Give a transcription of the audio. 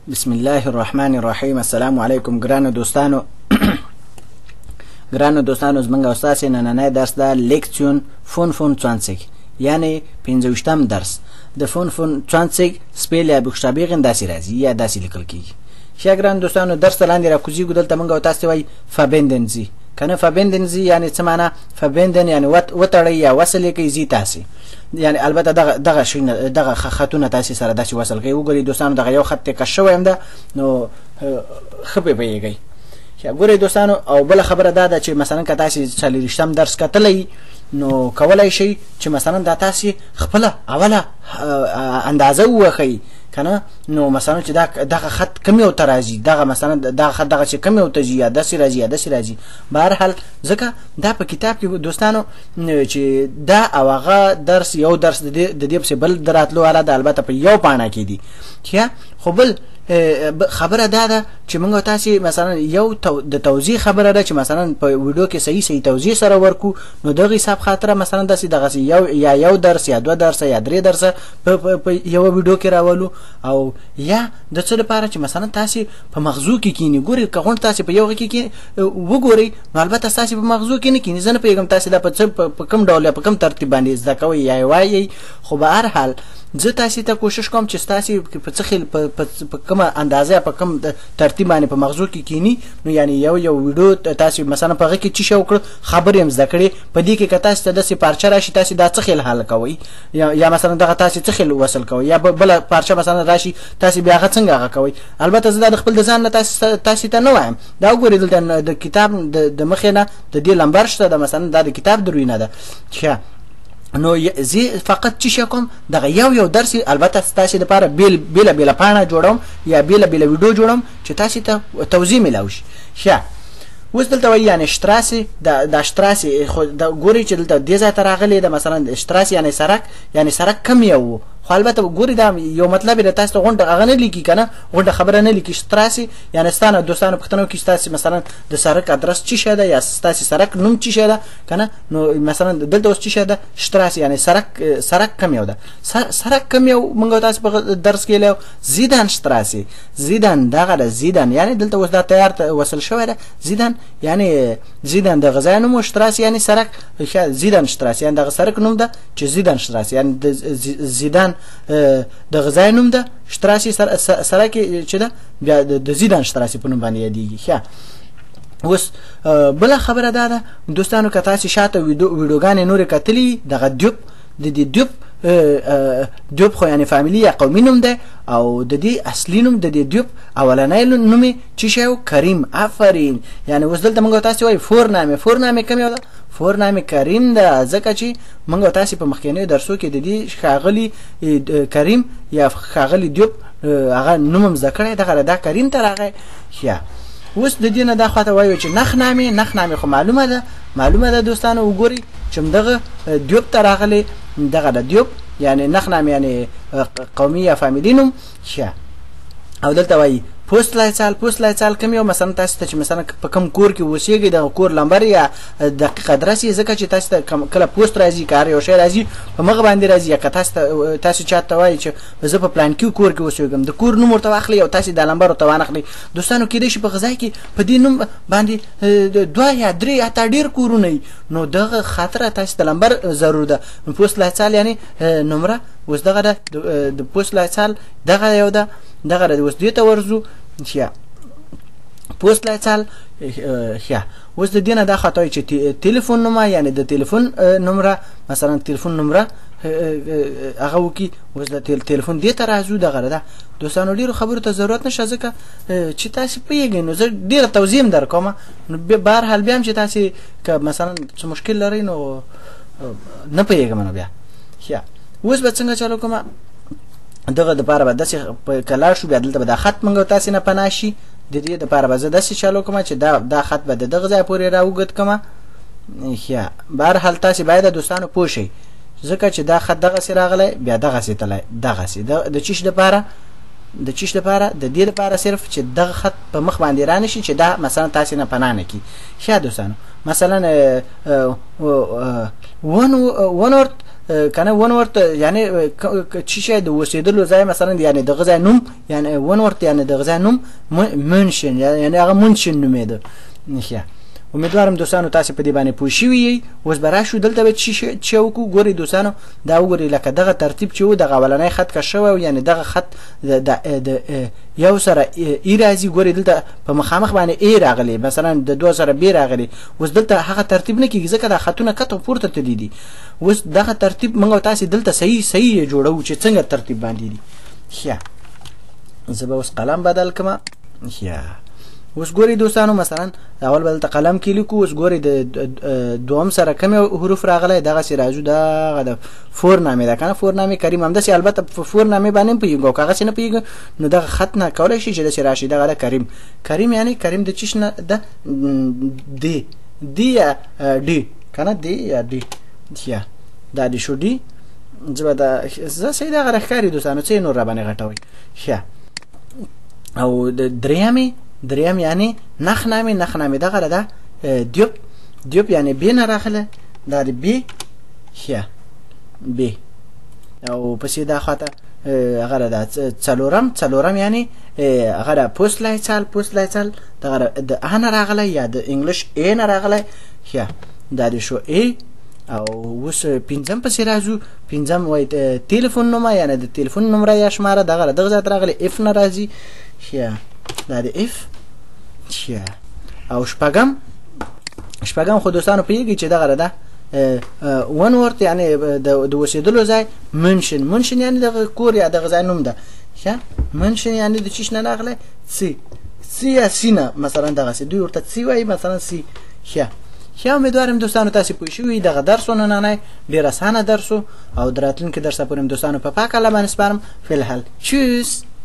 بسم الله الرحمن الرحیم. السلام علیکم ګرانو دوستانو. ګرانو دوستانو، زمونږ او ستاسې نننی درس ده Lektion 25، یعنی 25 درس. د 25 spell یا buchstabieren داسې راځي یا داسې لیکل کیږي. ښه ګرانو دوستانو، درس ته لاندې راکوزیږو. دلته موږ او تاسې وایي verbinden Sie که نه. Verbinden Sie یعنی څه معنا؟ Verbinden یعنی وتړئ یا وصل یې کړئ، Sie تاسې، یعنی البته دغه دغه شی دغه خطونه تاسې سره داسې وصل کوي. وګورئ دوستانو، دغه یو خط کش شوی هم ده، نو ښه پرې پوهېږئ. ګورئ دوستانو، او بله خبره دا ده چې مثلا که تاسې 24 درس کتلی، نو کولای شئ چې مثلا دا تاسې خپله اوله اندازه ووښئ که نه. نو مثلا چې دا دغه خط کوم یو ته راځي، دغه مثلا دغه خط دغه چې کوم یو ته ځي، یا داسې راځي یا داسې راځي. بهرحال ځکه دا په کتاب کې دوستانو چې دا او هغه درس یو درس د دې پسې بل د راتلو والا ده، البته په یو پاڼه کې دي. ښه، خو بل خبره دا ده چې موږ تاسې مثلا یو د توضیح خبره ده چې مثلا په ویډیو کې صحیح صحیح توضیح سره ورکو، نو دغه حساب خاطره مثلا داسې دغسې یو یا یو درس یا دوه درسه یا درې درسه په یوه ویډیو کې راولو، او یا د څه لپاره چې مثلا تاسې په مغزو کې کینی. ګورئ که غونډ تاسې په یو غږ کې وګورئ، نو البته ستاسې په مغزو کې نه کینی. زه نه پوهېږم تاسې دا په څه په کوم ډول یا په کوم ترتیب باندې زده کوئ یا یې وایئ، خو به هر حال زه تاسې ته کوشش کوم چې ستاسې په څه خیل په کومه اندازه په کوم ترتیب باندې په مغزو کې کینی. نو یعنی یو یو ویډیو تاسې مثلا په هغه کې څه شی وکړو، خبرې هم زده کړې. په دې کې که تاسې ته داسې پارچه راشي، تاسې دا څه خیل حل کوئ، یا مثلا دغه تاسې څه خیل وصل کوئ، یا بله پارچه مثلا راشي تاسې بیا هغه څنګه هغه کوئ. البته زه دا د خپل د ځان نه تاسې ته نه وایم. دا وګورئ دلته د کتاب د مخې نه د دې لمبر شته ده، مثلا دا د کتاب د روی نه ده. ښه، نو زه فقط څه شی کوم، دغه یو یو درس البته ستاسې دپاره بېله بېله پاڼه جوړوم یا بېله بېله ویډیو جوړوم چې تاسې ته توضیح میلاو شي. ښه، اوس دلته وایي یعنې Straße، دا Straße خو ګورئ چې دلته دې ځای ته راغلې ده. مثلا Straße یعنې سرک، یعنې سرک کم یو و، خو البته ګورئ دا یو مطلب یې د تاسې ته غونډه هغه نه لیکي که نه، غونډه خبره نه لیکي. Straße یعنې ستا نه دوستانو پوښتنه وکړي ستاسې مثلا د سرک ادرس څه شی ده یا ستاسې سرک نوم څه شی ده که نه. نو مثلا دلته اوس څه شی ده؟ Straße یعنې سرک، سرک کم یو ده. سرک کم یو موږ تاسې په درس کې ویلی زیدان Straße، زیدان دغه ده، زیدان یعنې دلته اوس دا تیار وصل شوی ده. زیدان یعنې زیدان د غذای نوم، Straße یعنې سرک. زیدان Straße یعنې دغه سرک نوم ده چې زیدان Straße یعنې د زیدان د غذای نوم ده. Straße سرک چې ده بیا د زیدان Straße په نوم باندې یادېږي. ښه، اوس بله خبره دا ده دوستانو، که تاسې شاته ویډیوګانې نورې کتلي، دغه دیوب د دې دیوب دیوب خو یعنې فامیلي یا قومي نوم دی، او د دې اصلي نوم د دې دیوب اولنی نوم یې څه شی و؟ کریم. آفرین. یعنې اوس دلته موږ تاسې وایو Vorname. Vorname کوم یو ده؟ Vorname کریم ده، ځکه چې موږ تاسې په مخکینیو درسو کې د دې ښاغلي کریم یا ښاغلي دیوب هغه نوم هم زده کړی، دغه دا کریم ته راغی. ښه، اوس د دې نه دا خواته وایو چې Nachname. Nachname خو معلومه ده، معلومه ده دوستانو. وګورئ چې همدغه دیوب ته راغلی، دغه د دیوب یعنې Nachname یعنې قومي یا فامیلي نوم. ښه، او دلته وایي Postleitzahl. Postleitzahl کوم یو؟ مثلا تاسې ته چې مثلا په کوم کور کې اوسېږئ دغه کور لمبر یا دقیق ادرس یې، ځکه چې تاسې ته کله پوست راځي، که هر یو شی راځي په مخ باندې راځي، یا که تاسې چا ته وایي چې زه په پلانکي کور کې اوسېږم، د کور نوم ورته واخلئ او تاسې دا لمبر ورته وانخلئ. دوستانو کېدای شي په غذا کې په دې نوم باندې دوه یا درې حتی ډېر کورونه وي، نو دغه خاطره تاسې ته لمبر ضرور ده. نو Postleitzahl یعنې نمره اوس دغه ده، د Postleitzahl دغه یو ده، دغه ده. اوس دې ته ورځو. ښه، Postleitzahl. ښه، اوس د دې نه دا خاطر چې Telefonnummer یعنې د تلیفون نمره، مثلا تلیفون نمره هغه وکړي. اوس د تلیفون دې ته راځو، دغه ده. دوستانو ډېرو خبرو ته ضرورت نشته، ځکه چې تاسې پوهېږئ، نو زه ډېره توضیح هم درکوم. نو بهرحال بیا هم چې تاسې که مثلا څه مشکل لرئ نو نه پوهېږم نو بیا. ښه، اوس به څنګه چلو کومه دغه دپاره به داسې که لاړ شو، بیا دلته به دا خط موږ تاسې نه پناه شي. د دې دپاره به زه داسې چلو کوم چې دا خط به د دغه ځای پورې راوږد کړم. ښه، بهرحال تاسې باید دوستانو پوه شئ، ځکه چې دا خط دغسې راغلی بیا دغسې تللی، دغسې د چیش دپاره، د چیش دپاره، د دې دپاره صرف چې دغه خط په مخ باندې رانه شي چې دا مثلا تاسې نه پناه نه کړي. ښه دوستانو، مثلا Wohnort کنه Wohnort یعنی چې شی د اوسېدلو ځای مثلا یعنی دغه ځای نوم، یعنی Wohnort یعنی دغه ځای نوم München، یعنی هغه München نومېده. ښه، امیدوارم دوستانو تاسو په دې باندې پوه شوي یئ. اوس به راشو دلته به چې وکړو. ګورئ دوستانو دا وګورئ لکه دغه ترتیب چې و، دغه اولنی خط که شوی، یعنی دغه خط د یو سره ای راځي. ګورئ دلته په مخامخ باندې ای راغلی، مثلا د دوه سره بی راغلی. اوس دلته هغه ترتیب نه کیږي ځکه دا خطونه کته پورته تللي دي. اوس دغه ترتیب موږ تاسو دلته صحیح صحیح جوړو چې څنګه ترتیب باندې دي. ښه، زه به اوس قلم بدل کړم. ښه، اوس ګورئ دوستانو مثلا اول به دلته قلم کې لیکو. اوس ګورئ د دوم سره کوم حروف راغلی، دغسې راځو. دغه د Vorname ده که نه، Vorname کریم همداسې. البته په Vorname باندې هم پوهېږو، که هغسې نه پوهېږو نو دغه خط نه کولی شي چې داسې راشي. دغه ده کریم، کریم یعنی کریم د چیش نه ده، دی دی یا ډي که نه، دی یا ډي. ښه، دا دې شو ډي. زه به دا زه صحیح دغه راښکاري دوستانو، څه یې نور راباندې غټوئ. ښه، او د درېیمې، دریم یعنی Nachname، Nachname دغه ده دیوب، دیوب یعنی بی نه راغله، دا د بی. ښه، بی. او پسې دا خواته هغه ده څلورم، څلورم یعنی هغه ده Postleitzahl، Postleitzahl دغه د ا نه راغلی یا د انګلیش ای نه راغلی. ښه، دا د شو ای. او اوس پنځم پسې راځو. پنځم وایي Telefonnummer، یعنی د تلیفون نمره یا شماره، دغه دغه ځای ته راغلی، اف نه راځي. ښه، دا د اف. ښه، او شپږم، شپږم خو دوستانو پوهېږئ چې دغه ده Wohnort، یعنی د اوسېدلو ځای München، München یعنی دغه کور یا دغه ځای نوم ده. ښه، München یعنی د چیش نه راغلی، سی، سی یا سی نه، مثلا دغسې دوی ورته سی وایي، مثلا سی. ښه، ښه، امیدوارم دوستانو تاسې پوه شوي. دغه درس و نننی ډېر اسانه درس و، او د راتلونکي درس پورې دوستانو په پاک الله باندې سپارم. فی الحال tschüss.